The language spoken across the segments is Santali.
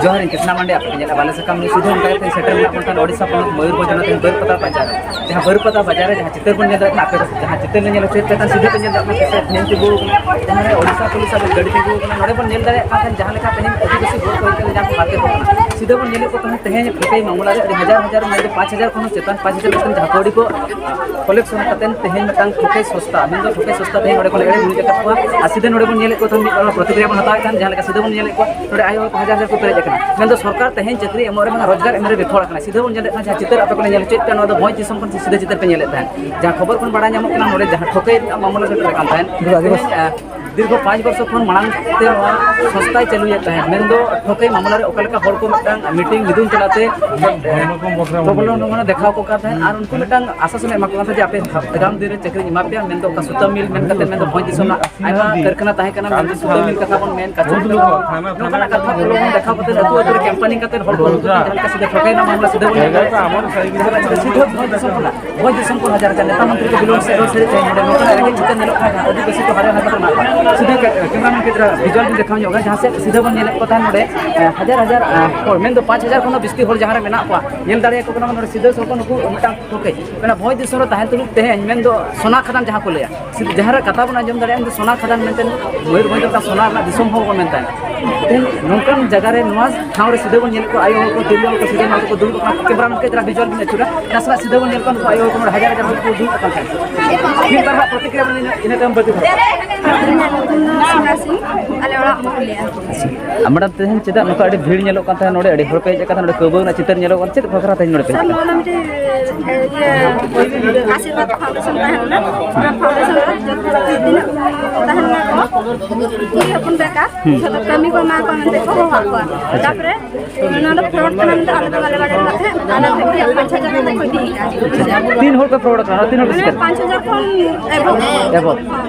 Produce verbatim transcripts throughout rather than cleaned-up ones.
ᱡᱚᱦᱟᱨ, ᱤᱧ ᱠᱨᱤᱥᱱᱟ ᱢᱟᱱᱰᱤ, ᱟᱯᱮ ᱯᱮ ᱧᱮᱞᱟ ᱵᱟᱞᱮ ᱥᱟᱠᱟᱢ ᱱᱤᱭᱩᱡᱽ᱾ ᱥᱤᱫᱷᱟᱹ ᱚᱱᱠᱟ ᱠᱟᱛᱮ ᱥᱮᱴᱮᱨ ᱢᱮᱱᱟᱜ ᱵᱚᱱ ᱠᱷᱟᱱ ᱳᱰᱤᱥᱟ ᱯᱚᱱᱚᱛ ᱢᱚᱭᱩᱨᱵᱷᱚᱸᱡᱽ ᱦᱚᱱᱚᱛ ᱨᱮᱱ ᱵᱟᱹᱨᱯᱟᱫᱟ ᱵᱟᱡᱟᱨ ᱨᱮ, ᱡᱟᱦᱟᱸ ᱵᱟᱹᱨᱯᱟᱫᱟ ᱵᱟᱡᱟᱨ ᱨᱮ ᱡᱟᱦᱟᱸ ᱪᱤᱛᱟᱹᱨ ᱵᱚᱱ ᱧᱮᱞ ᱫᱟᱲᱮᱭᱟᱜ ᱠᱟᱱᱟ, ᱟᱯᱮ ᱡᱟᱦᱟᱸ ᱪᱤᱛᱟᱹᱨ ᱞᱮ ᱧᱮᱞ ᱦᱚᱪᱚᱭᱮᱫ ᱯᱮ ᱠᱟᱱ, ᱥᱤᱫᱷᱟᱹ ᱯᱮ ᱧᱮᱞ ᱫᱟᱲᱮᱭᱟᱜ ᱠᱟᱱᱟ, ᱥᱮ ᱛᱮᱦᱮᱧ ᱛᱤᱸᱜᱩ ᱟᱠᱟᱱᱟ, ᱡᱟᱦᱟᱸ ᱨᱮ ᱳᱰᱤᱥᱟ ᱯᱩᱞᱤᱥ ᱟᱜ ᱜᱟᱹᱰᱤ ᱛᱤᱸᱜᱩ ᱟᱠᱟᱱᱟ, ᱱᱚᱰᱮ ᱵᱚᱱ ᱧᱮᱞ ᱫᱟᱲᱮᱭᱟᱜ ᱠᱟᱱ ᱛᱟᱦᱮᱸ ᱡᱟᱦᱟᱸ ᱞᱮᱠᱟ ᱛᱮᱦᱮᱧ ᱟᱹᱫᱤᱵᱟᱹᱥᱤ ᱵᱷᱳᱴ ᱠᱚ ᱦᱩᱭ ᱠᱟᱱᱟ, ᱡᱟᱦᱟᱸ ᱠᱚ ᱦᱟᱨᱠᱮᱛᱚᱜ ᱠᱟᱱᱟ᱾ ᱥᱤᱫᱷᱟᱹ ᱵᱚᱱ ᱧᱮᱞᱮᱫ ᱠᱚ ᱛᱟᱦᱮᱸ ᱛᱮᱦᱮᱧ ᱴᱷᱟᱹᱠᱟᱹᱭ ᱢᱟᱢᱞᱟ ᱨᱮ ᱟᱹᱰᱤ ᱦᱟᱡᱟᱨ ᱦᱟᱡᱟᱨ, ᱢᱮᱱᱫᱚ ᱯᱟᱸᱪ ᱦᱟᱡᱟᱨ ᱠᱷᱚᱱ ᱦᱚᱸ ᱪᱮᱛᱟᱱ, ᱯᱟᱸᱪ ᱦᱟᱡᱟᱨ ᱠᱟᱛᱮ ᱡᱟᱦᱟᱸ ᱠᱟᱹᱣᱰᱤ ᱠᱚ ᱠᱚᱞᱮᱠᱥᱚᱱ ᱠᱟᱛᱮ ᱛᱮᱦᱮᱧ ᱢᱤᱫᱴᱟᱝ ᱴᱷᱟᱹᱠᱟᱹᱭ ᱥᱚᱥᱛᱟ, ᱢᱮᱱᱫᱚ ᱴᱷᱟᱹᱠᱟᱹᱭ ᱥᱚᱥᱛᱟ ᱛᱮᱦᱮᱧ ᱱᱚᱰᱮ ᱠᱷᱚᱱ ᱮᱲᱮ ᱦᱩᱭ ᱟᱠᱟᱫ ᱠᱚᱣᱟ᱾ ᱟᱨ ᱥᱤᱫᱷᱟᱹ ᱱᱚᱰᱮ ᱵᱚᱱ ᱧᱮᱞᱮᱫ ᱠᱚ ᱛᱟᱦᱮᱸ ᱢᱤᱫ ᱯᱨᱚᱛᱤᱠᱨᱤᱭᱟ ᱵᱚᱱ ᱦᱟᱛᱟᱣᱮᱫ ᱛᱟᱦᱮᱸ, ᱡᱟᱦᱟᱸ ᱞᱮᱠᱟ ᱥᱤᱫᱷᱟᱹ ᱵᱚᱱ ᱧᱮᱞᱮᱫ ᱠᱚᱣᱟ ᱱᱚᱰᱮ ᱟᱭᱳ ᱦᱚᱲ ᱠᱚ ᱦᱟᱡᱟᱨ ᱦᱟᱡᱟᱨ ᱠᱚ ᱯᱮᱨᱮᱡ ᱟᱠᱟᱱᱟ, ᱢᱮᱱᱫᱚ ᱥᱚᱨᱠᱟᱨ ᱛᱮᱦᱮᱧ ᱪᱟᱹᱠᱨᱤ ᱮᱢᱚᱜ ᱨᱮ ᱵᱟᱝ ᱨᱳᱡᱽᱜᱟᱨ ᱮᱢ ᱨᱮ ᱵᱤᱯᱷᱚᱲ ᱟᱠᱟᱱᱟ᱾ ᱥᱤᱫᱷᱟᱹ ᱵᱚᱱ ᱧᱮᱞᱮᱫ ᱠᱟᱱᱟ ᱡᱟᱦᱟᱸ ᱪᱤᱛᱟᱹᱨ ᱟᱯᱮ ᱠᱚᱞᱮ ᱧᱮᱞ ᱦᱚᱪᱚᱭᱮᱫ ᱯᱮᱭᱟ, ᱱᱚᱣᱟ ᱫᱚ ᱵᱷᱚᱸᱡᱽ ᱫᱤᱥᱚᱢ ᱠᱷᱚᱱ ᱥᱤᱫᱷᱟᱹ ᱪᱤᱛᱟᱹᱨ ᱯᱮ ᱧᱮᱞᱮᱫ ᱛᱟᱦᱮᱸᱫ, ᱡᱟᱦᱟᱸ ᱠᱷᱚᱵᱚᱨ ᱠᱷᱚᱱ ᱵᱟᱲᱟᱭ ᱧᱟᱢᱚᱜ ᱠᱟᱱᱟ ᱱᱚᱰᱮ ᱡᱟᱦᱟᱸ ᱴᱷᱟᱹᱠᱟᱹᱭ ᱨᱮᱱᱟᱜ ᱢᱟᱢᱞᱟ ᱥᱮᱴᱮᱨ ᱟᱠᱟᱱ ᱛᱟᱦᱮᱸᱫ᱾ ᱛᱮᱦᱮᱧ, ᱟᱸ, ᱫᱤᱨᱜᱷᱚ ᱯᱟᱸᱪ ᱵᱚᱨᱥᱚ ᱠᱷᱚᱱ ᱢᱟᱲᱟᱝ ᱛᱮ ᱱᱚᱣᱟ ᱥᱚᱥᱛᱟᱭ ᱪᱟᱹᱞᱩᱭᱮᱫ ᱛᱟᱦᱮᱸᱫ, ᱢᱮᱱᱫᱚ ᱴᱷᱟᱹᱠᱟᱹᱭ ᱢᱟᱢᱞᱟ ᱨᱮ ᱚᱠᱟ ᱞᱮᱠᱟ ᱦᱚᱲ ᱠᱚ ᱢᱤᱫᱴᱟᱝ ᱢᱤᱴᱤᱝ ᱢᱤᱫᱩᱱ ᱛᱟᱞᱟᱛᱮ ᱯᱨᱚᱵᱚᱞᱚᱱ ᱚᱱᱟ ᱫᱮᱠᱷᱟᱣ ᱠᱚ ᱠᱟᱱ ᱛᱟᱦᱮᱸᱫ ᱟᱨ ᱩᱱᱠᱩ ᱢᱤᱫᱴᱟᱝ ᱟᱥᱟᱥᱚᱱ ᱮ ᱮᱢᱟ ᱠᱚ ᱠᱟᱱ ᱛᱟᱦᱮᱸᱫ ᱡᱮ ᱟᱯᱮ ᱟᱜᱟᱢ ᱫᱤᱱ ᱨᱮ ᱪᱟᱹᱠᱨᱤᱧ ᱮᱢᱟ ᱯᱮᱭᱟ, ᱢᱮᱱᱫᱚ ᱚᱠᱟ ᱥᱩᱛᱟᱹᱢ ᱢᱤᱞ ᱢᱮᱱ ᱠᱟᱛᱮ, ᱢᱮᱱᱫᱚ ᱵᱷᱚᱸᱡᱽ ᱫᱤᱥᱚᱢ ᱨᱮᱱᱟᱜ ᱟᱭᱢᱟ ᱠᱟᱹᱨᱠᱷᱟᱱᱟ ᱛᱟᱦᱮᱸ ᱠᱟᱱᱟ, ᱢᱮᱱᱫᱚ ᱥᱩᱛᱟᱹᱢ ᱢᱤᱞ ᱠᱟᱛᱷᱟ ᱵᱚᱱ ᱢᱮᱱ, ᱠᱟᱪᱷᱟ ᱱᱚᱝᱠᱟᱱᱟᱜ ᱠᱟᱛᱷᱟ ᱯᱨᱚᱞᱳᱵᱷᱚᱱ ᱫᱮᱠᱷᱟᱣ ᱠᱟᱛᱮ ᱟᱹᱛᱩ ᱟᱹᱛᱩ ᱨᱮ ᱠᱮᱢᱯᱮᱱᱤᱝ ᱠᱟᱛᱮ ᱦᱚᱲ ᱠᱚ ᱟᱹᱜᱩ ᱠᱚ ᱠᱟᱱᱟ, ᱡᱟᱦᱟᱸ ᱞᱮᱠᱟ ᱥᱤᱫᱷᱟᱹ ᱴᱷᱟᱹᱠᱟᱹᱭ ᱨᱮᱱᱟᱜ ᱢᱟᱢᱞᱟ ᱥᱤᱫᱷᱟᱹ ᱵᱚᱱ ᱧᱮᱞ ᱫᱟᱲᱮᱭᱟᱜᱼᱟ᱾ ᱡᱟᱦᱟᱸ ᱞᱮᱠᱟ ᱥᱤᱫᱷᱟᱹ ᱵᱷᱚᱸᱡᱽ ᱫᱤᱥᱚᱢ ᱠᱷᱚᱱᱟᱜ ᱵᱷᱚᱸᱡᱽ ᱫᱤᱥᱚᱢ ᱠᱷᱚᱱ ᱦᱟᱡᱟᱨ ᱦᱟᱡᱟᱨ ᱱᱮᱛᱟ ᱢᱚᱱᱛᱨᱤ ᱠᱚ ᱵᱤᱞᱚᱢ ᱥᱮᱫ ᱨᱚᱲ ᱥᱮᱫ ᱛᱮ ᱱᱚᱰᱮ ᱱᱚᱝᱠᱟᱱᱟᱜ ᱨᱮᱸᱜᱮᱡ ᱪᱤᱛᱟᱹᱨ ᱧᱮᱞᱚᱜ ᱠᱟᱱᱟ, ᱡᱟᱦᱟᱸ ᱟᱹᱫᱤᱵᱟᱹᱥᱤ ᱠᱚ ᱦᱟᱨᱟ ᱦᱟᱨᱟ ᱠᱚ ᱢᱮᱱᱟᱜ ᱠᱚᱣᱟ᱾ ᱥᱤᱫᱷᱟᱹ ᱠᱮ-, ᱠᱮᱢᱨᱟᱢᱮᱱ ᱠᱮᱫ ᱨᱮ ᱵᱷᱤᱡᱩᱣᱟᱞ ᱵᱤᱱ ᱫᱮᱠᱷᱟᱣ ᱧᱚᱜᱼᱟ, ᱡᱟᱦᱟᱸ ᱥᱮᱫ ᱥᱤᱫᱷᱟᱹ ᱵᱚᱱ ᱧᱮᱞᱮᱫ ᱠᱚ ᱛᱟᱦᱮᱸᱫ ᱱᱚᱰᱮ, ᱮ, ᱦᱟᱡᱟᱨ ᱦᱟᱡᱟᱨ, ᱮ, ᱦᱚᱲ, ᱢᱮᱱᱫᱚ ᱯᱟᱸᱪ ᱦᱟᱡᱟᱨ ᱠᱷᱚᱱ ᱦᱚᱸ ᱵᱤᱥᱛᱤ ᱦᱚᱲ ᱡᱟᱦᱟᱸ ᱨᱮ ᱢᱮᱱᱟᱜ ᱠᱚᱣᱟ, ᱧᱮᱞ ᱫᱟᱲᱮᱭᱟᱠᱚ ᱠᱟᱱᱟ ᱵᱚᱱ ᱱᱚᱰᱮ ᱥᱤᱫᱷᱟᱹ ᱥᱚᱨᱠᱚ ᱱᱩᱠᱩ ᱢᱤᱫᱴᱟᱝ ᱴᱷᱟᱹᱠᱟᱹᱭ, ᱚᱱᱟ ᱵᱷᱚᱸᱡᱽ ᱫᱤᱥᱚᱢ ᱨᱮ ᱛᱟᱦᱮᱱ ᱛᱩᱞᱩᱡ ᱛᱮᱦᱮᱧ ᱢᱮᱱᱫᱚ ᱥᱚᱱᱟ ᱠᱷᱟᱫᱟᱱ ᱡᱟᱦᱟᱸ ᱠᱚ ᱞᱟᱹᱭᱟ, ᱥᱤ-, ᱡᱟᱦᱟᱸ ᱨᱮ ᱠᱟᱛᱷᱟ ᱵᱚᱱ ᱟᱸᱡᱚᱢ ᱫᱟᱲᱮᱭᱟᱜᱼᱟ, ᱢᱮᱱᱫᱚ ᱥᱚᱱᱟ ᱠᱷᱟᱫᱟᱱ ᱢᱮᱱᱛᱮ ᱢᱚᱭᱩᱨᱵᱷᱚᱸᱡᱽ ᱫᱚ ᱢᱤᱫᱴᱟᱝ ᱥᱚᱱᱟ ᱨᱮᱱᱟᱜ ᱫᱤᱥᱚᱢ ᱦᱚᱸ ᱠᱚ ᱢᱮᱱ ᱛᱟᱦᱮᱸᱫ᱾ ᱛᱮᱦᱮᱧ ᱱᱚᱝᱠᱟᱱ ᱡᱟᱭᱜᱟ ᱨᱮ ᱱᱚᱣᱟ ᱴᱷᱟᱶ ᱨᱮ ᱥᱤᱫᱷᱟᱹ ᱵᱚᱱ ᱧᱮᱞᱮᱫ ᱠᱚᱣᱟ, ᱟᱭᱳ ᱦᱚᱲ ᱠᱚ, ᱛᱤᱨᱞᱟᱹ ᱦᱚᱲ ᱠᱚ ᱥᱤᱫᱷᱟᱹ ᱱᱚᱣᱟ ᱠᱚ ᱫᱩᱲᱩᱵ ᱟᱠᱟᱱᱟ᱾ ᱠᱮᱢᱨᱟ ᱢᱮᱱ ᱠᱮᱫ ᱡᱟᱦᱟᱸ ᱵᱷᱤᱡᱩᱣᱟᱞ ᱵᱚᱱ ᱟᱹᱪᱩᱨᱟ, ᱱᱟᱥᱮᱱᱟᱜ ᱥᱤᱫᱷᱟᱹ ᱵᱚᱱ ᱧᱮᱞ ᱠᱚᱣᱟ, ᱱᱩᱠᱩ ᱟᱭᱳ ᱦᱚᱲ ᱠᱚ ᱱᱚᱰᱮ ᱦᱟᱡᱟᱨ ᱦᱟᱡᱟᱨ ᱦᱚᱲ ᱠᱚ ᱫᱩᱲᱩᱵ ᱟᱠᱟᱱ ᱛᱟᱦᱮᱸᱫ᱾ ᱢᱤᱫ ᱵᱟᱨ ᱦᱚᱲᱟᱜ ᱯᱨᱚᱛᱤᱠᱨᱤᱭᱟ ᱵᱚᱱ ᱧᱮᱞᱟ, ᱤᱱᱟᱹ ᱛᱟᱭᱚᱢ ᱵᱟᱹᱲᱛᱤ ᱫᱷᱟᱨᱟ᱾ ᱤᱧᱟᱹᱜ ᱧᱩᱛᱩᱢ ᱫᱚ ᱥᱤᱞᱟ ᱥᱤᱝ, ᱟᱞᱮ ᱚᱲᱟᱜ ᱢᱚᱦᱚᱞᱤᱭᱟ᱾ ᱟᱨ ᱢᱮᱰᱟᱢ, ᱛᱮᱦᱮᱧ ᱪᱮᱫᱟᱜ ᱱᱚᱝᱠᱟ ᱟᱹᱰᱤ ᱵᱷᱤᱲ ᱧᱮᱞᱚᱜ ᱠᱟᱱ ᱛᱟᱦᱮᱸᱫ, ᱱᱚᱰᱮ ᱟᱹᱰᱤ ᱦᱚᱲ ᱯᱮ ᱦᱮᱡ ᱟᱠᱟᱱᱟ, ᱱᱚᱰᱮ ᱠᱟᱹᱣᱵᱟᱹᱣ ᱨᱮᱱᱟᱜ ᱪᱤᱛᱟᱹᱨ ᱧᱮᱞᱚᱜ ᱠᱟᱱᱟ, ᱪᱮᱫ ᱵᱟᱠᱷᱨᱟ ᱛᱮᱦᱮᱧ ᱱᱚᱰᱮ ᱯᱮ ᱦᱮᱡ ᱥᱟᱨ, ᱟᱠᱟᱱᱟ? ᱱᱚᱣᱟ ᱫᱚ ᱢᱤᱫᱴᱤᱡ, ᱮ, ᱤᱭᱟᱹ, ᱟᱥᱤᱨᱵᱟᱫᱽ ᱯᱷᱟᱣᱩᱱᱰᱮᱥᱚᱱ ᱛᱟᱦᱮᱸ ᱞᱮᱱᱟ᱾ ᱚᱱᱟ ᱯᱷᱟᱣᱩᱱᱰᱮᱥᱚᱱ ᱨᱮ ᱡᱚᱛᱚ ᱛᱤᱱᱟᱹᱜ ᱛᱟᱦᱮᱸ ᱞᱮᱱᱟ ᱠᱚ, ᱠᱩᱲᱤ ᱦᱚᱯᱚᱱ ᱵᱮᱠᱟᱨ, ᱦᱩᱸ᱾ ᱡᱚᱛᱚ ᱠᱟᱹᱢᱤ ᱠᱚ ᱮᱢᱟ ᱠᱚᱣᱟ ᱢᱮᱱᱛᱮ ᱠᱚ ᱦᱚᱦᱚᱣᱟᱫ ᱠᱚᱣᱟ᱾ ᱟᱪᱪᱷᱟ᱾ ᱛᱟᱯᱚᱨᱮ ᱱᱚᱣᱟ ᱫᱚ ᱯᱷᱨᱚᱰ ᱠᱟᱱᱟ ᱢᱮᱱᱛᱮ ᱟᱞᱮ ᱫᱚ ᱵᱟᱞᱮ ᱵᱟᱲᱟᱭ ᱠᱟᱱ ᱛᱟᱦᱮᱸᱫ᱾ ᱟᱞᱮ ᱫᱚ ᱯᱟᱸᱪ ᱦᱟᱡᱟᱨ ᱠᱟᱛᱮ ᱠᱚ ᱤᱫᱤᱭᱮᱫᱟ᱾ ᱛᱤᱱ ᱦᱚᱲ ᱯᱮ ᱯᱷᱨᱚᱰ ᱟᱠᱟᱱᱟ? ᱛᱤᱱ ᱦᱚᱲ ᱯᱮ ᱢᱟᱱᱮ ᱥᱤᱠᱟᱨ? ᱯᱟᱸᱪ ᱦᱟᱡᱟᱨ ᱠᱷᱚᱱ ᱮᱵᱷᱚᱵ᱾ ᱮᱵᱷᱚᱵ᱾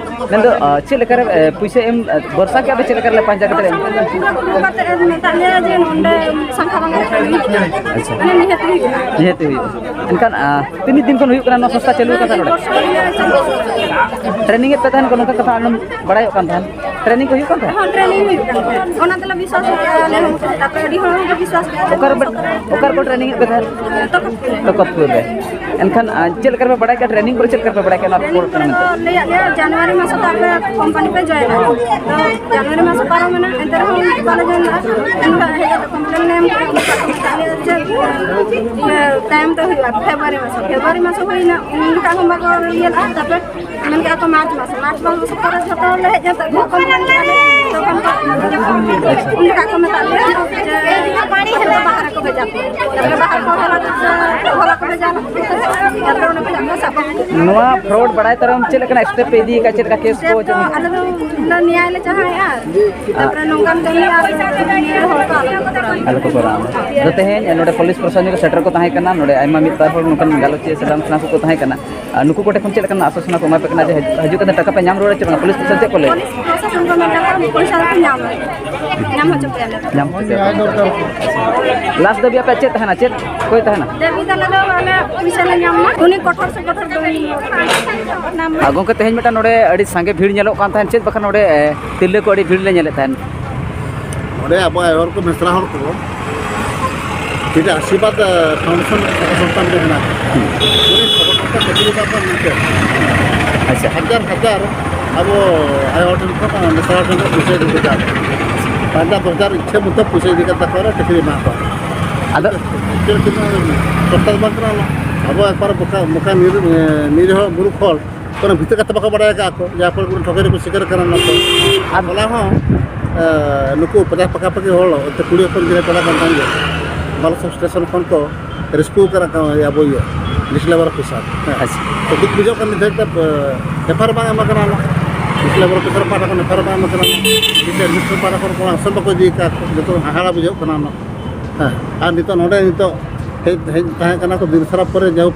ᱢᱮᱱᱫᱚ, ᱟ, ᱪᱮᱫ ᱞᱮᱠᱟᱨᱮ, ᱮ, ᱯᱩᱭᱥᱟᱹ ᱮᱢ, ᱮ, ᱵᱷᱚᱨᱥᱟ ᱠᱮᱫᱟ ᱯᱮ ᱪᱮᱫ ᱞᱮᱠᱟᱨᱮ ᱯᱟᱸᱪ ᱦᱟᱡᱟᱨ ᱠᱟᱛᱮ ᱮᱢ? ᱯᱩᱨᱟᱹ ᱠᱩᱞ ᱠᱟᱛᱮ ᱮᱢ ᱢᱮᱛᱟᱜ ᱞᱮᱭᱟ ᱡᱮ ᱱᱚᱸᱰᱮ ᱥᱟᱝᱠᱷᱟ ᱵᱟᱝ ᱨᱮ ᱠᱟᱹᱢᱤ ᱦᱩᱭᱩᱜᱼᱟ᱾ ᱟᱪᱪᱷᱟ᱾ ᱢᱟᱱᱮ ᱱᱤᱦᱟᱹᱛ ᱜᱮ ᱦᱩᱭᱩᱜᱼᱟ᱾ ᱱᱤᱦᱟᱹᱛ ᱜᱮ ᱦᱩᱭᱩᱜᱼᱟ᱾ ᱮᱱᱠᱷᱟᱱ, ᱟ, ᱛᱤᱱᱟᱹᱜ ᱫᱤᱱ ᱠᱷᱚᱱ ᱦᱩᱭᱩᱜ ᱠᱟᱱᱟ ᱱᱚᱣᱟ ᱥᱚᱝᱥᱛᱷᱟ ᱪᱟᱹᱞᱩ ᱟᱠᱟᱫᱟ ᱱᱚᱰᱮ? ᱢᱤᱫ ᱵᱚᱪᱷᱚᱨ ᱦᱩᱭᱩᱜᱼᱟ ᱪᱟᱹᱞᱩ᱾ ᱴᱨᱮᱱᱤᱝ ᱮᱫ ᱯᱮ ᱛᱟᱦᱮᱱ ᱠᱚ, ᱱᱚᱝᱠᱟ ᱠᱟᱛᱷᱟ ᱟᱸᱡᱚᱢ ᱵᱟᱲᱟᱭᱚᱜ ᱠᱟᱱ ᱛᱟᱦᱮᱱ᱾ ᱴᱨᱮᱱᱤᱝ ᱠᱚ ᱦᱩᱭᱩᱜ ᱠᱟᱱ ᱛᱟᱦᱮᱸᱫ? ᱦᱚᱸ, ᱴᱨᱮᱱᱤᱝ ᱦᱩᱭᱩᱜ ᱠᱟᱱ ᱛᱟᱦᱮᱸᱫ᱾ ᱚᱱᱟ ᱛᱮᱞᱮ ᱵᱤᱥᱣᱟᱥ ᱠᱮᱫᱟ, ᱟᱞᱮ ᱦᱚᱸ᱾ ᱛᱟᱨᱯᱚᱨᱮ ᱟᱹᱰᱤ ᱦᱚᱲ ᱦᱚᱸᱠᱚ ᱵᱤᱥᱣᱟᱥ ᱠᱮᱫᱟ᱾ ᱚᱠᱟ ᱨᱮᱯᱮ, ᱚᱠᱟ ᱨᱮᱠᱚ ᱴᱨᱮᱱᱤᱝ ᱮᱫ ᱯᱮ ᱛᱟᱦᱮᱸᱫ? ᱛᱚᱠᱚᱛᱯᱩᱨ ᱨᱮ᱾ ᱛᱚᱠᱚᱛᱯᱩᱨ ᱨᱮ᱾ ᱮᱱᱠᱷᱟᱱ, ᱟᱨ ᱪᱮᱫ ᱞᱮᱠᱟ ᱨᱮᱯᱮ ᱵᱟᱲᱟᱭ ᱠᱮᱫᱟ? ᱴᱨᱮᱱᱤᱝ ᱠᱚᱨᱮ ᱪᱮᱫ ᱞᱮᱠᱟ ᱨᱮᱯᱮ ᱵᱟᱲᱟᱭ ᱠᱮᱫᱟ ᱱᱚᱣᱟ ᱴᱨᱮᱱᱤᱝ ᱯᱷᱩᱴᱵᱚᱞ ᱠᱚᱨᱮ ᱴᱩᱨᱱᱟᱢᱮᱱᱴ ᱫᱚ? ᱞᱟᱹᱭᱟᱫ ᱞᱮᱭᱟ, ᱡᱟᱱᱩᱣᱟᱨᱤ ᱢᱟᱥ ᱛᱟᱯᱮ ᱠᱳᱢᱯᱟᱱᱤ ᱯᱮ ᱡᱚᱭᱮᱱᱟ᱾ ᱛᱚ, ᱡᱟᱱᱩᱣᱟᱨᱤ ᱢᱟᱥ ᱯᱟᱨᱚᱢ ᱮᱱᱟ, ᱮᱱᱛᱮ ᱨᱮᱦᱚᱸ ᱵᱟᱞᱮ ᱡᱚᱭᱮᱱ ᱞᱮᱫᱟ᱾ ᱮᱱᱠᱷᱟᱱ ᱦᱮᱡ ᱠᱟᱛᱮ ᱠᱚᱢᱯᱞᱮᱱ ᱞᱮ ᱮᱢ ᱠᱮᱫᱟ, ᱩᱱᱠᱩ ᱠᱚ ᱢᱮᱛᱟᱫ ᱞᱮᱭᱟ ᱡᱮ, ᱤᱭᱟᱹ, ᱛᱟᱭᱚᱢ ᱛᱮ ᱦᱩᱭᱩᱜᱼᱟ, ᱯᱷᱮᱵᱽᱨᱩᱣᱟᱨᱤ ᱢᱟᱥ᱾ ᱯᱷᱮᱵᱽᱨᱩᱣᱟᱨᱤ ᱢᱟᱥ ᱦᱩᱭᱱᱟ, ᱩᱱ ᱡᱚᱠᱷᱟᱡ ᱦᱚᱸ ᱵᱟᱠᱚ ᱤᱭᱟᱹ ᱞᱮᱫᱼᱟ᱾ ᱛᱟᱨᱯᱚᱨ ᱢᱮᱱ ᱠᱮᱫᱼᱟ ᱠᱚ ᱢᱟᱨᱪ ᱢᱟᱥ, ᱢᱟᱨᱪ ᱢᱟᱥ ᱯᱚᱨᱮ ᱡᱷᱚᱛᱚ ᱦᱚᱲ ᱞᱮ ᱦᱮᱡ ᱮᱱ ᱛᱟᱠᱚ ᱠᱚᱢᱯᱞᱮᱱ ᱠᱮᱫᱼᱟ ᱞᱮ, ᱛᱚᱠᱷᱚᱱ ᱠᱚ ᱩᱱ ᱡᱚᱠᱷᱟᱡ ᱠᱚ ᱢᱮᱛᱟᱫ ᱞᱮᱭᱟ ᱡᱮ ᱵᱟᱦᱨᱮ ᱠᱚ ᱵᱷᱮᱡᱟ ᱯᱮ᱾ ᱛᱟᱨᱯᱚᱨᱮ ᱵᱟᱦᱨᱮ ᱠᱚ ᱦᱚᱞᱟ ᱠᱚ, ᱦᱚᱞᱟ ᱠᱚ ᱵᱷᱮᱡᱟ ᱞᱮᱫ ᱠᱚ ᱛᱟᱦᱮᱸᱫ᱾ ᱛᱟᱨᱯᱚᱨᱮ ᱚᱸᱰᱮ ᱠᱷᱚᱱᱟᱜ ᱠᱚ ᱥᱟᱵ ᱟᱹᱜᱩ ᱠᱮᱫᱟ᱾ ᱱᱚᱣᱟ ᱯᱷᱨᱚᱰ ᱵᱟᱲᱟᱭ ᱛᱟᱭᱚᱢ ᱪᱮᱫ ᱞᱮᱠᱟᱱᱟᱜ ᱥᱴᱮᱯ ᱯᱮ ᱤᱫᱤ ᱠᱟᱜᱼᱟ? ᱪᱮᱫ ᱞᱮᱠᱟ ᱠᱮᱥ ᱠᱚ? ᱥᱴᱮᱯ ᱫᱚ ᱟᱞᱮ ᱫᱚ ᱱᱤᱭᱟᱭ ᱞᱮ ᱪᱟᱦᱟᱣᱮᱫᱼᱟ᱾ ᱛᱟᱨᱯᱚᱨᱮ ᱱᱚᱝᱠᱟᱱ ᱠᱟᱹᱢᱤ ᱟᱨ ᱱᱤᱭᱟᱹ ᱦᱚᱲ ᱠᱚ ᱟᱞᱚ ᱠᱚ ᱠᱚᱨᱟᱣ᱾ ᱟᱞᱚ ᱠᱚ ᱠᱚᱨᱟᱣ ᱢᱟ᱾ ᱟᱫᱚ ᱛᱮᱦᱮᱧ ᱱᱚᱰᱮ ᱯᱩᱞᱤᱥ ᱯᱨᱚᱥᱟᱥᱚᱱ ᱠᱚ ᱥᱮᱴᱮᱨ ᱠᱚ ᱛᱟᱦᱮᱸ ᱠᱟᱱᱟ, ᱱᱚᱰᱮ ᱟᱭᱢᱟ ᱢᱤᱫ ᱵᱟᱨ ᱦᱚᱲ ᱱᱚᱝᱠᱟᱱ ᱜᱟᱞᱚᱪᱤᱭᱟᱹ ᱥᱮ ᱵᱟᱝ ᱥᱟᱱᱟ ᱠᱚᱠᱚ ᱛᱟᱦᱮᱸ ᱠᱟᱱᱟ᱾ ᱟᱨ ᱱᱩᱠᱩ ᱠᱚᱴᱷᱮᱱ ᱠᱷᱚᱱ ᱪᱮᱫ ᱞᱮᱠᱟᱱᱟᱜ ᱟᱥᱟᱥᱚᱱᱟ ᱠᱚ ᱮᱢᱟ ᱯᱮ ᱠᱟᱱᱟ ᱡᱮ ᱦᱤᱡᱩᱜ ᱠᱟᱛᱮ ᱴᱟᱠᱟ ᱯᱮ ᱧᱟᱢ ᱨᱩᱣᱟᱹᱲᱟ ᱪᱮ ᱵᱟᱝ? ᱯᱩᱞᱤᱥ ᱯᱨᱚᱥᱟᱥᱚᱱ ᱪᱮᱫ ᱠᱚ ᱞᱟᱹᱭᱟ? ᱯᱩᱞᱤᱥ ᱯᱨᱚᱥᱟᱥᱚᱱ ᱠᱚ ᱢᱮᱱ ᱠᱟᱫᱟ, ᱯᱚᱭᱥᱟ ᱫᱚᱠᱚ ᱧᱟᱢᱟ, ᱧᱟᱢ ᱦᱚᱪᱚ ᱯᱮᱭᱟᱞᱮ᱾ ᱧᱟᱢ ᱦᱚᱪᱚ ᱯᱮᱭᱟ᱾ ᱞᱟᱥᱴ ᱫᱟᱹᱵᱤ ᱟᱯᱮᱭᱟᱜ ᱪᱮᱫ ᱛᱟᱦᱮᱱᱟ? ᱪᱮᱫ ᱠᱚᱭ ᱛᱟᱦᱮᱱᱟ? ᱫᱟᱹᱵᱤ ᱛᱟᱞᱮ ᱫᱚ ᱟᱞᱮ ᱯᱚᱭᱥᱟ ᱞᱮ ᱧᱟᱢ ᱢᱟ, ᱩᱱᱤ ᱠᱚᱴᱷᱳᱨ ᱥᱮ ᱠᱚᱴᱷᱳᱨ ᱫᱚ ᱧᱟᱢ ᱢᱟ᱾ ᱟᱨ ᱜᱚᱢᱠᱮ, ᱛᱮᱦᱮᱧ ᱢᱤᱫᱴᱟᱝ ᱱᱚᱰᱮ ᱟᱹᱰᱤ ᱥᱟᱸᱜᱮ ᱵᱷᱤᱲ ᱧᱮᱞᱚᱜ ᱠᱟᱱ ᱛᱟᱦᱮᱸᱫ, ᱪᱮᱫ ᱵᱟᱠᱷᱟᱱ ᱱᱚᱰᱮ, ᱮ, ᱛᱤᱨᱞᱟᱹ ᱠᱚ ᱟᱹᱰᱤ ᱵᱷᱤᱲ ᱞᱮ ᱧᱮᱞᱮᱫ ᱛᱟᱦᱮᱸᱫ? ᱱᱚᱰᱮ ᱟᱵᱚ ᱟᱭᱳ ᱦᱚᱲ ᱠᱚ, ᱢᱮᱥᱨᱟ ᱦᱚᱲ ᱠᱚ, ᱡᱩᱫᱤ ᱟᱥᱤᱨᱵᱟᱫᱽ, ᱟ, ᱯᱷᱟᱣᱩᱱᱰᱮᱥᱚᱱ ᱥᱚᱝᱥᱛᱷᱟ ᱢᱤᱫᱴᱮᱱ ᱦᱮᱱᱟᱜᱼᱟ, ᱩᱱᱤ ᱠᱷᱚᱵᱚᱨ ᱠᱚ ᱠᱷᱟᱹᱛᱤᱨ ᱠᱟᱜ ᱠᱚᱣᱟ ᱢᱮᱱᱛᱮ᱾ ᱟᱪᱪᱷᱟ᱾ ᱦᱟᱡᱟᱨ ᱦᱟᱡᱟᱨ ᱟᱵᱚ ᱟᱭᱳ ᱦᱚᱲ ᱴᱷᱮᱱ ᱠᱷᱚᱱ, ᱢᱮᱥᱟ ᱦᱚᱲ ᱴᱷᱮᱱ ᱠᱷᱚᱱ ᱯᱩᱭᱥᱟᱹ ᱤᱫᱤ ᱠᱟᱜ᱾ ᱯᱟᱸᱪ ᱦᱟᱡᱟᱨ ᱫᱚᱥ ᱦᱟᱡᱟᱨ ᱤᱪᱪᱷᱟᱹ ᱢᱚᱛᱚ ᱯᱩᱭᱥᱟᱹ ᱤᱫᱤ ᱠᱟᱛᱮ ᱠᱚ ᱪᱟᱹᱠᱨᱤ ᱮᱢᱟ ᱠᱚᱣᱟ᱾ ᱟᱫᱚ ᱪᱮᱫ ᱞᱮᱠᱟ ᱥᱚᱨᱠᱟᱨ ᱵᱟᱝ ᱠᱟᱱᱟ ᱚᱱᱟ? ᱟᱵᱚ ᱮᱠᱵᱟᱨ ᱵᱚᱠᱟ, ᱵᱚᱠᱟ ᱱᱤᱨ-, ᱮ, ᱱᱤᱨᱤᱦᱚ ᱢᱩᱨᱩᱠᱷ ᱦᱚᱲ ᱚᱱᱟ ᱵᱷᱤᱛᱟᱹ ᱠᱟᱛᱷᱟ ᱵᱟᱠᱚ ᱵᱟᱲᱟᱭ ᱟᱠᱟᱫ ᱠᱚ, ᱡᱟᱦᱟᱸ ᱯᱷᱚᱞ ᱠᱚ ᱴᱷᱚᱠᱟᱹᱨᱤ ᱠᱚ ᱥᱤᱠᱟᱨ ᱠᱟᱱᱟ ᱚᱱᱟ ᱠᱚ᱾ ᱟᱨ ᱦᱚᱞᱟ ᱦᱚᱸ, ᱮ, ᱱᱩᱠᱩ ᱯᱟᱪᱟᱥ ᱯᱟᱠᱟᱯᱟᱠᱤ ᱦᱚᱲ, ᱚᱱᱛᱮ ᱠᱩᱲᱤ ᱦᱚᱯᱚᱱ ᱜᱤᱫᱽᱨᱟᱹ ᱠᱚᱲᱟ ᱠᱟᱱ ᱛᱟᱦᱮᱸ ᱜᱮᱭᱟ, ᱵᱟᱞᱟ ᱥᱟᱵ ᱥᱴᱮᱥᱚᱱ ᱠᱷᱚᱱ ᱠᱚ ᱨᱮᱥᱠᱤᱭᱩ ᱠᱟᱱᱟ ᱠᱚ, ᱟᱵᱚ ᱤᱭᱟᱹ, ᱰᱤᱥᱴᱨᱤᱠᱴ ᱞᱮᱵᱟᱨ ᱚᱯᱷᱤᱥᱟᱨ᱾ ᱦᱮᱸ᱾ ᱟᱪᱪᱷᱟ᱾ ᱛᱚ, ᱫᱩᱠ ᱵᱩᱡᱷᱟᱹᱜ ᱠᱟᱱ ᱱᱤᱛ ᱫᱷᱟᱹᱵᱤᱡ ᱛᱮ, ᱮ, ᱮᱯᱷ ᱟᱭ ᱟᱨ ᱵᱟᱝ ᱮᱢ ᱟᱠᱟᱱᱟ ᱚᱱᱟ᱾ ᱰᱤᱥᱴᱨᱤᱠᱴ ᱞᱮᱵᱟᱨ ᱚᱯᱷᱤᱥᱟᱨ ᱯᱟᱦᱴᱟ ᱠᱷᱚᱱ ᱮᱯᱷ ᱟᱭ ᱟᱨ ᱵᱟᱝ ᱮᱢ ᱟᱠᱟᱱᱟ᱾ ᱰᱤᱥᱴᱨᱤᱠᱴ ᱮᱰᱢᱤᱱᱤᱥᱴᱨᱮᱥᱚᱱ ᱯᱟᱦᱴᱟ ᱠᱷᱚᱱ ᱠᱳᱱᱳ ᱟᱠᱥᱚᱱ ᱵᱟᱠᱚ ᱤᱫᱤ ᱟᱠᱟᱫ, ᱡᱚᱛᱚ ᱦᱟᱦᱟᱲᱟ ᱵᱩᱡᱷᱟᱹᱜ ᱠᱟᱱᱟ ᱚᱱᱟ᱾ ᱦᱮᱸ, ᱟᱨ ᱱᱤᱛᱚᱜ ᱱᱚᱰᱮ ᱱᱤᱛᱚᱜ ᱦᱮᱡ, ᱦᱮᱡ ᱛᱟᱦᱮᱸ ᱠᱟᱱᱟ ᱠᱚ ᱫᱤᱱ ᱥᱟᱨᱟ ᱯᱚᱨᱮ, ᱡᱟᱭᱦᱳᱠ,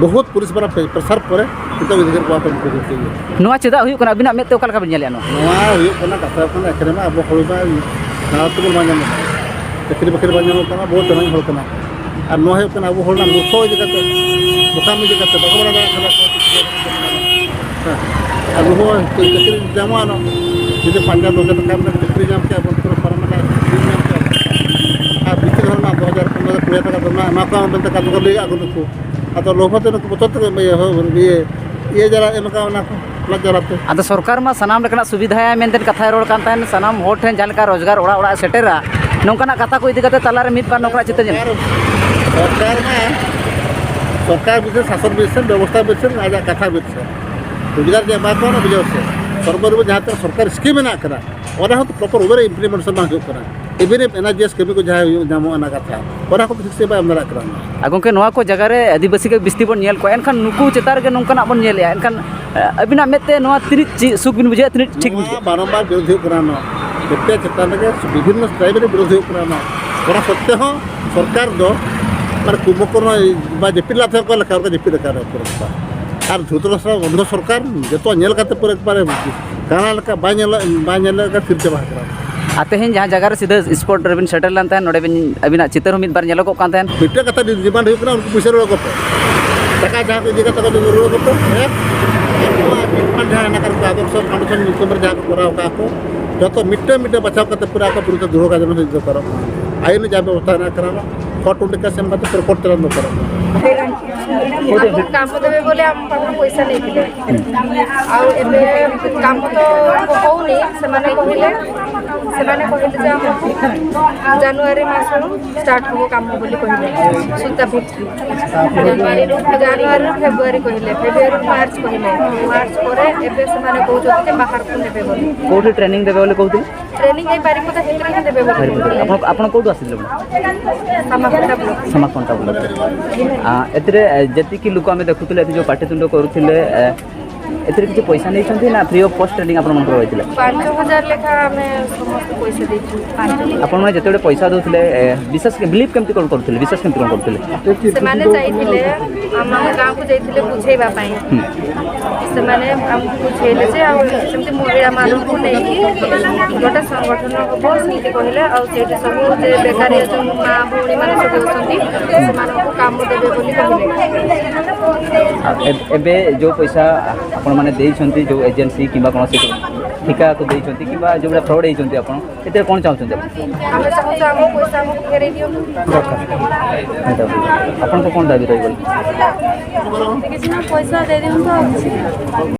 ᱵᱚᱦᱩᱛ ᱯᱩᱞᱤᱥ ᱵᱟᱞᱟ ᱯᱮ-, ᱯᱨᱮᱥᱟᱨ ᱯᱚᱨᱮ ᱱᱤᱛᱚᱜ ᱤᱫᱤ ᱠᱮᱫ ᱠᱚᱣᱟ ᱠᱚ ᱩᱱᱠᱩ ᱠᱚ᱾ ᱱᱚᱣᱟ ᱪᱮᱫᱟᱜ ᱦᱩᱭᱩᱜ ᱠᱟᱱᱟ? ᱟᱹᱵᱤᱱᱟᱜ ᱢᱮᱫ ᱛᱮ ᱚᱠᱟ ᱞᱮᱠᱟ ᱵᱤᱱ ᱧᱮᱞᱮᱫᱼᱟ ᱱᱚᱣᱟ? ᱱᱚᱣᱟ ᱦᱩᱭᱩᱜ ᱠᱟᱱᱟ, ᱠᱟᱛᱷᱟ ᱦᱩᱭᱩᱜ ᱠᱟᱱᱟ, ᱮᱠᱷᱮᱱ ᱢᱟ ᱟᱵᱚ ᱦᱚᱲ ᱢᱟ ᱱᱟᱞᱟ ᱛᱮᱵᱚᱱ ᱵᱟᱝ ᱧᱟᱢᱚᱜ ᱠᱟᱱᱟ, ᱪᱟᱹᱠᱨᱤ ᱵᱟᱹᱠᱨᱤ ᱵᱟᱝ ᱧᱟᱢᱚᱜ ᱠᱟᱱᱟ, ᱵᱚᱦᱩᱛ ᱨᱮᱸᱜᱮᱡ ᱦᱚᱲ ᱠᱟᱱᱟ᱾ ᱟᱨ ᱱᱚᱣᱟ ᱦᱩᱭᱩᱜ ᱠᱟᱱᱟ ᱟᱵᱚ ᱦᱚᱲ ᱨᱮᱱᱟᱜ ᱢᱩᱨᱠᱷᱚ ᱤᱫᱤ ᱠᱟᱛᱮ, ᱵᱚᱠᱟᱢ ᱤᱫᱤ ᱠᱟᱛᱮ ᱵᱟᱠᱚ ᱵᱟᱲᱟᱭ ᱫᱟᱲᱮᱭᱟᱜ ᱠᱟᱱᱟ᱾ ᱦᱮᱸ, ᱟᱨ ᱱᱩᱠᱩ ᱦᱚᱸ ᱪᱟᱹᱠᱨᱤ ᱧᱟᱢᱚᱜᱼᱟ, ᱱᱚᱣᱟ ᱡᱩᱫᱤ ᱯᱟᱸᱪ ᱦᱟᱡᱟᱨ ᱫᱚᱥ ᱦᱟᱡᱟᱨ ᱴᱟᱠᱟ ᱨᱮᱱᱟᱜ ᱪᱟᱹᱠᱨᱤ ᱧᱟᱢ ᱠᱮᱭᱟ, ᱵᱚᱱ ᱯᱩᱨᱟᱹ ᱯᱟᱨᱢᱟᱱᱮᱱᱴ ᱪᱟᱹᱠᱨᱤ ᱧᱟᱢ ᱠᱮᱭᱟ᱾ ᱟᱨ ᱵᱷᱤᱛᱤᱨ ᱦᱚᱲ ᱢᱟ ᱫᱩ ᱦᱟᱡᱟᱨ, ᱯᱚᱱᱨᱚ ᱦᱟᱡᱟᱨ, ᱠᱩᱲᱤ ᱦᱟᱡᱟᱨ ᱴᱟᱠᱟ ᱫᱚᱨᱢᱟ ᱮᱢᱟ ᱠᱚᱣᱟ ᱢᱮᱱᱛᱮ ᱠᱟᱹᱢᱤ ᱠᱚ ᱞᱟᱹᱭ ᱟᱠᱚ ᱱᱩᱠᱩ᱾ ᱟᱫᱚ ᱞᱳᱵᱷ ᱛᱮ ᱱᱩᱠᱩ ᱵᱚᱛᱚᱨ ᱛᱮᱠᱚ ᱤᱭᱟᱹ, ᱤᱭᱟᱹ, ᱤᱭᱟᱹ ᱡᱟᱞᱟ ᱮᱢ ᱠᱟᱜᱼᱟ ᱚᱱᱟ ᱠᱚ, ᱚᱱᱟ ᱡᱟᱞᱟᱛᱮ᱾ ᱟᱫᱚ ᱥᱚᱨᱠᱟᱨ ᱢᱟ ᱥᱟᱱᱟᱢ ᱞᱮᱠᱟᱱᱟᱜ ᱥᱩᱵᱤᱫᱷᱟᱭᱟ ᱢᱮᱱᱛᱮ ᱠᱟᱛᱷᱟᱭ ᱨᱚᱲ ᱠᱟᱱ ᱛᱟᱦᱮᱱ, ᱥᱟᱱᱟᱢ ᱦᱚᱲ ᱴᱷᱮᱱ ᱡᱟᱦᱟᱸ ᱞᱮᱠᱟ ᱨᱳᱡᱽᱜᱟᱨ ᱚᱲᱟᱜ ᱚᱲᱟᱜ ᱮ ᱥᱮᱴᱮᱨᱟ, ᱱᱚᱝᱠᱟᱱᱟᱜ ᱠᱟᱛᱷᱟ ᱠᱚ ᱤᱫᱤ ᱠᱟᱛᱮ ᱛᱟᱞᱟᱨᱮ ᱢᱤᱫ ᱵᱟᱨ ᱱᱚᱝᱠᱟᱱᱟᱜ ᱪᱤᱛᱟᱹᱨ ᱧᱮᱞ᱾ ᱥᱚᱨᱠᱟᱨ, ᱥᱚᱨᱠᱟᱨ ᱢᱟ ᱥᱚᱨᱠᱟᱨ ᱵᱤᱥᱮᱥ, ᱥᱟᱥᱚᱱ ᱵᱤᱥᱮᱥ, ᱵᱮᱵᱚᱥᱛᱷᱟ ᱵᱤᱥᱮᱥ, ᱟᱡᱟᱜ ᱠᱟᱛᱷᱟ ᱵᱤᱥᱮᱥ᱾ ᱨᱳᱡᱽᱜᱟᱨ ᱪᱮᱫ ᱵᱟᱭ ᱠᱚᱨᱟᱣᱟ, ᱵᱩᱡᱷᱟᱹᱣ ᱥᱮ? ᱥᱚᱨᱵᱚᱨᱤᱵᱚ ᱡᱟᱦᱟᱸ ᱛᱤᱱᱟᱹᱜ ᱥᱚᱨᱠᱟᱨ ᱥᱠᱤᱢ ᱢᱮᱱᱟᱜ ᱠᱟᱫᱟ, ᱚᱱᱟ ᱦᱚᱸ ᱯᱨᱚᱯᱚᱨ ᱳᱭᱮ ᱨᱮ ᱤᱢᱯᱞᱤᱢᱮᱱᱴᱮᱥᱚᱱ ᱵᱟᱝ ᱦᱩᱭᱩᱜ ᱠᱟᱱᱟ᱾ ᱤᱵᱷᱮᱱ ᱤᱯᱷ ᱮᱱ ᱟᱨ ᱡᱤ ᱮᱥ ᱠᱟᱹᱢᱤ ᱠᱚ ᱡᱟᱦᱟᱸ ᱦᱩᱭᱩᱜ, ᱧᱟᱢᱚᱜᱼᱟ, ᱚᱱᱟ ᱠᱟᱛᱷᱟ, ᱚᱱᱟ ᱠᱚ ᱴᱷᱤᱠ ᱥᱮ ᱵᱟᱭ ᱮᱢ ᱫᱟᱲᱮᱭᱟᱜ ᱠᱟᱱᱟ᱾ ᱟᱨ ᱜᱚᱢᱠᱮ, ᱱᱚᱣᱟ ᱠᱚ ᱡᱟᱭᱜᱟ ᱨᱮ ᱟᱹᱫᱤᱵᱟᱹᱥᱤ ᱜᱮ ᱵᱤᱥᱛᱤ ᱵᱚᱱ ᱧᱮᱞ ᱠᱚᱣᱟ, ᱮᱱᱠᱷᱟᱱ ᱱᱩᱠᱩ ᱪᱮᱛᱟᱱ ᱨᱮᱜᱮ ᱱᱚᱝᱠᱟᱱᱟᱜ ᱵᱚᱱ ᱧᱮᱞᱮᱜᱼᱟ, ᱮᱱᱠᱷᱟᱱ, ᱮ, ᱟᱹᱵᱤᱱᱟᱜ ᱢᱮᱫ ᱛᱮ ᱱᱚᱣᱟ ᱛᱤᱱᱟᱹᱜ ᱪᱮᱫ ᱥᱩᱠ ᱵᱤᱱ ᱵᱩᱡᱷᱟᱹᱣᱟ, ᱛᱤᱱᱟᱹᱜ ᱴᱷᱤᱠ ᱵᱤᱱ ᱱᱚᱣᱟ ᱵᱩᱡᱷᱟᱹᱣᱟ? ᱵᱟᱨᱚᱢᱵᱟᱨ ᱵᱤᱨᱳᱫᱷ ᱦᱩᱭᱩᱜ ᱠᱟᱱᱟ, ᱱᱚᱣᱟ ᱡᱚᱛᱚ ᱪᱮᱛᱟᱱ ᱨᱮᱜᱮ ᱵᱤᱵᱷᱤᱱᱱᱚ ᱴᱟᱭᱤᱯ ᱨᱮ ᱵᱤᱨᱳᱫᱷ ᱦᱩᱭᱩᱜ ᱠᱟᱱᱟ, ᱱᱚᱣᱟ᱾ ᱚᱱᱟ ᱥᱚᱛᱛᱮ ᱦᱚᱸ ᱥᱚᱨᱠᱟᱨ ᱫᱚ ᱢᱟᱱᱮ ᱠᱩᱢᱵᱷᱚᱠᱚᱨᱱᱚ ᱵᱟ ᱡᱟᱹᱯᱤᱫ ᱞᱟᱛᱮ ᱚᱠᱟ ᱞᱮᱠᱟ ᱚᱱᱠᱟ ᱡᱟᱹᱯᱤᱫ ᱟᱠᱟᱫ ᱨᱮ ᱯᱩᱨᱟᱹ᱾ ᱟᱨ ᱫᱷᱩᱛᱨᱟᱥᱛᱨᱚ ᱵᱚᱱᱫᱷᱚ ᱥᱚᱨᱠᱟᱨ ᱡᱚᱛᱚ ᱧᱮᱞ ᱠᱟᱛᱮ ᱯᱩᱨᱟᱹ ᱮᱠᱵᱟᱨᱮ ᱠᱟᱬᱟ ᱞᱮᱠᱟ ᱵᱟᱭ ᱧᱮᱞ, ᱵᱟᱭ ᱧᱮᱞ ᱞᱮᱠᱟ ᱛᱷᱤᱨ ᱪᱟᱵᱟ ᱟᱠᱟᱱᱟ᱾ ᱟᱨ ᱛᱮᱦᱮᱧ ᱡᱟᱦᱟᱸ ᱡᱟᱭᱜᱟ ᱨᱮ ᱥᱤᱫᱷᱟᱹ ᱥᱯᱚᱴ ᱨᱮᱵᱤᱱ ᱥᱮᱴᱮᱨ ᱞᱮᱱ ᱛᱟᱦᱮᱸᱫ, ᱱᱚᱰᱮ ᱵᱤᱱ, ᱟᱹᱵᱤᱱᱟᱜ ᱪᱤᱛᱟᱹᱨ ᱦᱚᱸ ᱢᱤᱫ ᱵᱟᱨ ᱧᱮᱞᱚᱜᱚᱜ ᱠᱟᱱ ᱛᱟᱦᱮᱸᱫ᱾ ᱢᱤᱫᱴᱮᱱ ᱠᱟᱛᱷᱟ ᱰᱤ-, ᱰᱤᱢᱟᱱᱰ ᱦᱩᱭᱩᱜ ᱠᱟᱱᱟ, ᱩᱱᱠᱩ ᱯᱩᱭᱥᱟᱹ ᱨᱩᱣᱟᱹᱲ ᱠᱚᱯᱮ᱾ ᱴᱟᱠᱟ ᱡᱟᱦᱟᱸ ᱠᱚ ᱤᱫᱤ ᱠᱟᱛᱮ ᱠᱚ ᱨᱩᱣᱟᱹᱲ ᱠᱚᱯᱮ᱾ ᱦᱮᱸ? ᱱᱚᱣᱟ ᱰᱤᱢᱟᱱᱰ ᱡᱟᱦᱟᱸ ᱦᱮᱱᱟᱜ ᱟᱠᱟᱫ ᱟᱫᱚᱨᱥᱚ ᱯᱷᱟᱣᱩᱱᱰᱮᱥᱚᱱ ᱧᱩᱛᱩᱢ ᱨᱮ ᱡᱟᱦᱟᱸ ᱠᱚ ᱠᱚᱨᱟᱣ ᱟᱠᱟᱫ ᱠᱚ, ᱡᱚᱛᱚ ᱢᱤᱫᱴᱮᱱ ᱢᱤᱫᱴᱮᱱ ᱵᱟᱪᱷᱟᱣ ᱠᱟᱛᱮ ᱯᱩᱨᱟᱹ ᱟᱠᱚ ᱵᱤᱨᱩᱫᱷ ᱨᱮ ᱫᱚᱦᱚ ᱠᱟᱜ ᱡᱮᱱᱚ ᱦᱩᱭ ᱫᱚᱨᱠᱟᱨᱚᱜ ᱠᱟᱱᱟ᱾ ᱟᱭᱤᱱ ᱡᱟ ᱵᱮᱵᱚᱥᱛᱷᱟ ᱦᱮᱱᱟᱜ ᱠᱟᱱᱟ, ᱠᱳᱨᱴ ᱚᱸᱰᱮ ᱠᱮᱥ ᱮᱢ ᱠᱟᱛᱮ ᱯᱩᱨᱟᱹ ᱠᱳᱨᱴ ᱪᱟᱞᱟᱣ ᱫᱚᱨᱠᱟᱨᱚᱜ ᱠᱟᱱᱟ᱾ କାମ ଦେବେ ବୋଲି ଆମ ପାଖରୁ ପଇସା ନେଇଥିଲେ। ଆଉ ଏବେ କାମ ତ ହଉନି। ସେମାନେ କହିଲେ, ସେମାନେ କହିଲେ ଯେ ଆମ ଜାନୁଆରୀ ମାସରୁ ଷ୍ଟାର୍ଟ ହବ କାମ ବୋଲି କହିଲେ। ସୂତା ଫ୍ୟାକ୍ଟ୍ରି ଜାନୁଆରୀରୁ, ଜାନୁଆରୀରୁ ଫେବୃଆରୀ କହିଲେ, ଫେବୃଆରୀରୁ ମାର୍ଚ୍ଚ କହିଲେ। ମାର୍ଚ୍ଚ ପରେ ଏବେ ସେମାନେ କହୁଛନ୍ତି ଯେ ବାହାରକୁ ନେବେ ବୋଲି। କୋଉଠି ଟ୍ରେନିଂ ଦେବେ ବୋଲି କହୁଥିଲେ? ଟ୍ରେନିଂ ଏଇ ବାରିପଦା ଭିତରେ ହିଁ ଦେବେ ବୋଲି ବାରିପଦା। କହୁଥିଲେ। ଆପଣ, ଆପଣ କୋଉଠୁ ଆସିଥିଲେ ଆପଣ? ସାମାକଟା ବ୍ଲକ। ସାମାକଟା ବ୍ଲକ। ଆ, ଏଥିରେ, ଏ, ଯେତିକି ଲୋକ ଆମେ ଦେଖୁଥିଲେ, ଏଠି ଯୋଉ ପାଟିତୁଣ୍ଡ କରୁଥିଲେ, ଏ, ଏଥିରେ କିଛି ପଇସା ନେଇଛନ୍ତି ନା ଫ୍ରି ଅଫ୍ କଷ୍ଟ ଟ୍ରେନିଂ ଆପଣମାନଙ୍କର ରହିଥିଲା? ପାଞ୍ଚ ହଜାର ଲେଖା ଆମେ ସମସ୍ତେ ପଇସା ଦେଇଛୁ। ପାଞ୍ଚ ହଜାର। ଆପଣମାନେ ଯେତେବେଳେ ପଇସା ଦଉଥିଲେ, ଏ, ବିଶ୍ୱାସ, ବିଲିଭ୍ କେମିତି କ'ଣ କରୁଥିଲେ? ବିଶ୍ୱାସ କେମିତି କ'ଣ କରୁଥିଲେ? ସେମାନେ ଯାଇଥିଲେ, ଆମ, ଆମ ଗାଁକୁ ଯାଇଥିଲେ ବୁଝେଇବା ପାଇଁ। ହୁଁ। ସେମାନେ ଆମକୁ ବୁଝେଇଲେ ଯେ ଆଉ ସେମିତି ମହିଳାମାନଙ୍କୁ ନେଇକି ଗୋଟେ ସଂଗଠନ ହବ, ସେମିତି କହିଲେ। ଆଉ ସେଇଠି ସବୁ ଯେ ବେକାରୀ ଯୋଉ ମା ଭଉଣୀମାନେ ସବୁ ଅଛନ୍ତି, ସେମାନଙ୍କୁ କାମ ଦେବେ ବୋଲି କହିଲେ। ଆଉ ଏ-, ଏବେ ଯୋଉ ପଇସା ଆପଣମାନେ ଦେଇଛନ୍ତି ଯୋଉ ଏଜେନ୍ସି କିମ୍ବା କୌଣସି ଠିକାକୁ ଦେଇଛନ୍ତି କିମ୍ବା ଯେଉଁଭଳିଆ ଫ୍ରଡ୍ ହେଇଛନ୍ତି, ଆପଣ ଏଥିରେ କ'ଣ ଚାହୁଁଛନ୍ତି ଆପଣ? ଆମେ ଚାହୁଁଛୁ ଆମ ପଇସା ଆମକୁ ଫେରେଇ ଦିଅନ୍ତୁ। ଆପଣଙ୍କ କ'ଣ ଦାବି ରହିବ? କିଛି ନା, ପଇସା ଦେଇ ଦିଅନ୍ତୁ, ଆଉ କିଛି